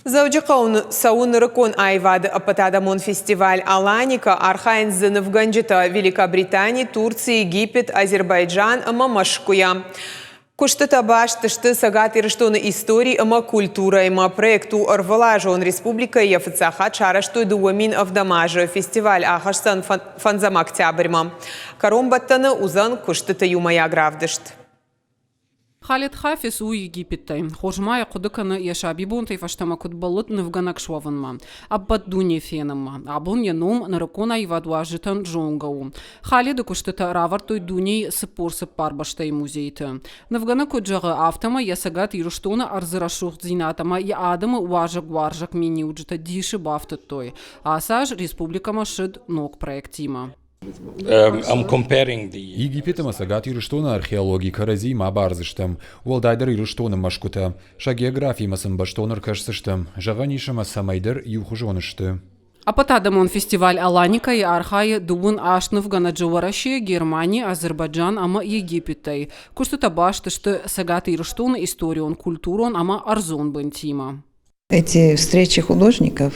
Дзӕуджыхъӕуы цӕуы нырыккон аивады ӕппӕтадӕмон фестиваль «Аланика». Архайынц дзы нывгӕнджытӕ Великобритани, Турци, Египет, Азербайджан ӕмӕ Мӕскуыйӕ. Куыстытӕ баст сты Цӕгат Ирыстоны истори ӕмӕ культурӕимӕ. Проект у ӕрвылазон. Республикӕйы йӕ фыццаг хатт сарӕзтой 2007 азы. Фестиваль ахӕсдзӕн фӕндзӕм октябрьмӕ. Кӕронбӕттӕны уыдзӕн куыстыты иумӕйаг равдыст. Халед Хафиз у Египеттӕй. Хорз ма йӕ хъуыды кӕны, йӕ сабибонтӕй фӕстӕмӕ куыд бӕллыд нывгӕнӕг суӕвынмӕ, ӕппӕт дуне фенынмӕ. Абон йӕ ном нырыккон аивадуарзджытӕн зонгӕ у. Халеды куыстытӕ равӕрдтой дунейы 44 бӕстӕйы музейты. Нывгӕнӕг куыд зӕгъы, афтӕмӕй йӕ Цӕгат Ирыстоны ӕрдзы рӕсугъддзинад ӕмӕ йӕ адӕмы уазӕгуарзӕг миниуджытӕ дисы бафтыдтой. Ацы аз республикӕмӕ ссыд ног проектимӕ. Египет ӕмӕ Цӕгат Ирыстоны археологи кӕрӕдзи ма бардзыстӕм, уӕлдайдӕр Ирыстоны мӕсгуытӕ. Сӕ географимӕ сын бӕстон ӕркӕсдзыстӕм, зӕгъӕн ис ӕмӕ цӕмӕйдӕр иухуызон сты. Ӕппӕтадӕмон фестиваль «Аланика»-йы архайы 18 нывгӕнӕджы Уӕрӕсе, Германи, Азербайджан ӕмӕ Египетӕй. Куыстытӕ баст сты Цӕгат Ирыстоны историон, культурон ӕмӕ ӕрдзон бынтимӕ. Эти встречи художников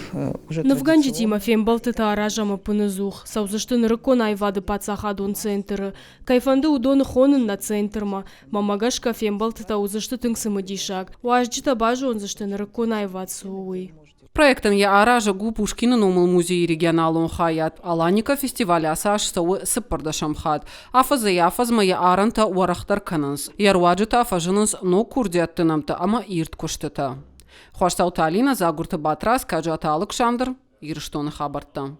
уже Нывгӕнджытимӕ фембӕлдтытӕ аразӕм ӕппынӕдзух, цӕудзысты нырыккон аивады паддзахадон центры. Кӕй фӕнды, уыдоны хонын нӕ центрмӕ. Мӕнмӕ гӕсгӕ, фембӕлдтытӕ уыдзысты тынг цымыдисаг. Уазджытӕ базондзысты, нырыккон аивад цы у, уый. Проектӕн йӕ аразӕг у Пушкины номыл музейы регионалон хайад. Аланика фестиваль ацы аз цӕуы цыппӕрдӕсӕм хатт. Афӕдзӕй-афӕдзмӕ йӕ арӕнтӕ уӕрӕхдӕр кӕнынц. Йӕ руаджы та фӕзынынц ног курдиӕтты нӕмттӕ ӕмӕ ирд куыстытӕ. Хуасдзауты Алинӕ, Дзагуырты Батрадз, Каджаты Алыксандр, Ирыстоны хабӕрттӕ.